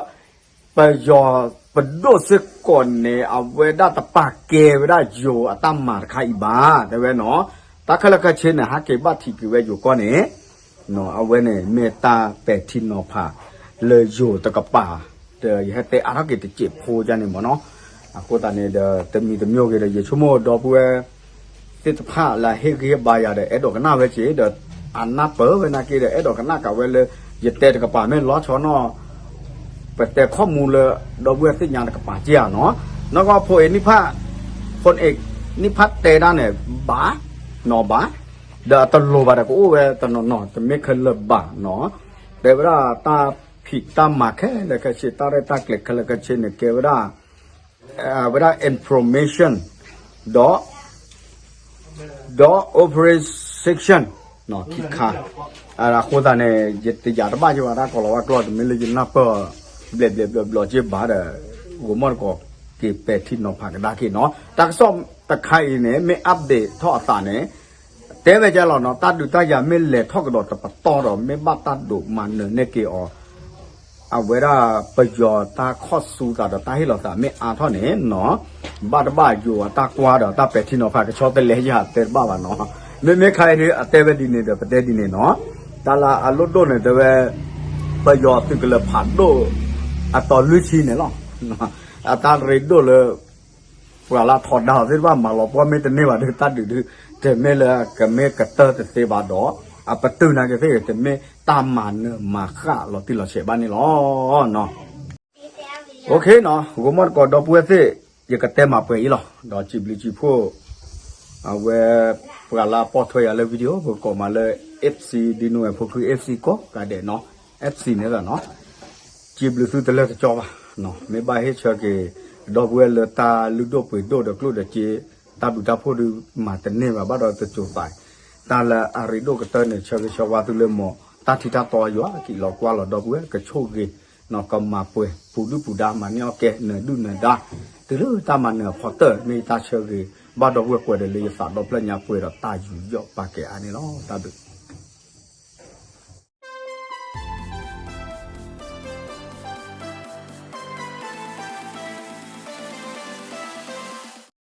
ပယီၤပဒိၣ်စ့ၢ်ကီးန့ၣ် အဝဲဒၣ်တပာ်ကဲဝဲဒၣ်ယိၤအတၢ်မၤတခါအံၤဘၣ် တဲဝဲနီၤ, တၢ်ခဲလၢာ်ခဲဆ့န့ၣ် ဟးက့ၤဘၣ်ထံးက့ၤဝဲယိၤကီၢ်န့ၣ် အဝဲန့ၣ်မ့ၢ်တၢ်ပဲာ်ထံနီၤဖးလၢယိၤတကပၤ, ဒီးယဟဲတဲအါထီၣ်က့ၤတစဲးဖိယါန့ၣ်မ့ၢ်နီၤ, အဃိသတးန့ၣ်ဒီး တမံၤတမံၤဂ့ၤဒီး ယဆိကမိၣ်ဒီပုၢ်ဝဲၢ်သ့ၣ်တဖၣ်လၢဟ့ၣ်ဂံၢ်ဟ့ၣ်ဘါယၤဒီး အဲၣ်ဒိးကနၣ်ဝဲက့ၤဒီး အနၢ်ပၢၢ်ဝဲနာ်က့ဒီး အဲၣ်ဒိးကနၣ်ကးဝဲလၢ ယတဲတကပၤမ့ၢ်လီၤဆီနီၤ ပတဲခီၣ်မူလၢ ဒီပုၢ်ဝဲၢ်သ့ၣ်ညါတကပၤက့ဧါနီၤ, နီၢ်ကီၢ်ဖိအံၤ ဖိၣ်အ့း နံၣ်ဖးတဲဒၣ်န့ၣ် ဘၣ်, နီၤဘၣ်, ဒီးအတလိၤဘၣ်ဒီးကအိၣ်ဝဲတနီၤနီၤ တမ့ၢ်ခဲလၢာ်ဘၣ်နီၤ, တဲဝဲဒၣ်တၢ်ဖံးတၢ်မၤခဲလၢာ်ခဲဆ့ တၢ်ရဲၣ်တၢ်ကျဲၤခဲလၢာ်ခဲဆ့န့ၣ် ကဲဝဲဒၣ် ဝဲဒၣ် information ဒီး ဒီး operation ခံခါ, အဃိသတးန့ၣ် ယတယာ်တဘၣ်က့ၤဘၣ်တၢ်ကီၤလၤဝါကျိာ် တမ့ၢ်လၢယနၢ်ပၢၢ် ဘျဲးဘျဲးဘျီဘျီက့ၤဘၣ်ဒီး ဂိၤမီၣ်တကိးက့ၤပဲာ်ထံနီၤဖးကဒါက့ၤနီၤ, တၢ်ကစီၣ်တခါအံၤန့ၣ် မ့ၢ် update ထီၣ်အသးန့ၣ် တဲဝဲကလီၤနီၤ တၢ်ဒုးတၢ်ယၤမ့ၢ်လဲၤထီၣ်ကဒီးတပတီၢ်ဒီး မ့ၢ်ဘၣ်တၢ်ဒိးမၤနၢၤန့ၢ်က့ၤအီၤ အဝဲဒၣ်ပယီၤတၢ်ခီၣ်ဆူသးဒီးတၢ်ဟ့ၣ်လီၤသးမ့ၢ်အါထီၣ်န့ၣ်နီၤ, ဘၣ်တဘၣ်ယိၤအတၢ်ကွၢ်ဒီးတၢ်ပဲာ်ထံနီၤဖးကဆီတလဲယၤတဲတဘၣ်ဘၣ်နီၤ, မ့မ့ၢ်ခါအံၤဒ်အတဲဝဲဒ်န့ၣ်ဒီးပတဲဒ်န့ၣ်နီၤ, တၢ်လၢအလိၣ်ဒိၣ်န့ၣ်တဲဝဲ ပယီၤသုးကလၢၤဖးဒိၣ် အတီၤလွံၢ်ဆံန့ၣ်လီၤ, အတၢ်ရ့ဒိၣ်လၢ ပှၤလၢထီဒါအီၤသ့ၣ်တဖၣ်မၤလီၤပှီၢ်မ့ၢ်တန့ၢ်ဘၣ်ဒီး တၢ်ဒုးဒုး တမ့ၢ်လၢကမ့ၢ်ကတၢၢ်တသ့ဘၣ်ဒီး အပတုာ်နာ်က့ၤသ့ၣ်ဂ့ၤ တမ့ၢ်တၢ်မၤနၢၤမၤဃၣ်လီၤတံၢ်လီၤဆဲးဘၣ်န့ၣ်လီၤ. အိၣ်ခ့နီၤ ဂိၤမီၣ်တကိးဒီပုၢ်ဝဲၢ်သ့ၣ် ယကတဲမၤပှဲၤအံၤလီၤ. ဒီးစံးဘျုးစံးဖှိၣ် အဝဲ ပှၤလၢအပိာ်ထွဲယၤလၢ video ပကိးမးလၢ FC ဒ်နူဝဲဖိခု FC ကိးဂၤဒဲးနီၤ FC န့ၣ်လီၤနီၤ စံးဘျုးသုတလၢာ်တကီဘၣ်. မ့ၢ်ဘၣ်ဟ့ၣ်ဆၢက့ၤ ဒီပုၢ်ဝဲၢ်လၢတၢ်လုၢ်ဒိၣ်ပှ့ၤဒိၣ်ဒီးကျိၣ်ဒီးစ့ တၢ်ဘျုးတၢ်ဖှိၣ်ဒုးမၤတန့ၢ်ဘၣ်ဘၣ်ဒီးတစိၤသး တၢ်လၢအရ့ဒိၣ်ကတၢၢ်န့ၣ် ဆၢဂ့ၤဆၢဝါသုလၢမီၤ တၢ်ထံတၢ်တီယွၤကံၣ်လီၤကွၢ်လီၤဒီပုၢ်ဝဲၢ်ကဆိၣ်ဂ့ၤ နီၢ်ကမၤပှဲၤပူၤဒုၣ်ပူၤဒါမၤန့ၢ်အီၣ်ကဲ နၢၤဒုၣ်နၢၤဒါ တုၤလၢတၢ်မၤနၢၤအဖီတၢၢ် မ့ၢ်ယတၢ်ဆၢဂ့ၤ ဘၣ်ဒီပုၢ်ဝဲၢ်ကွဲးဒီးလၢယသးဒီဖျၢၣ်ညါပှဲၤဒီးတၢ်ယူးယီၣ်ပာ်ကဲအါန့ၣ်လီၤ. တၢ်ဘျုး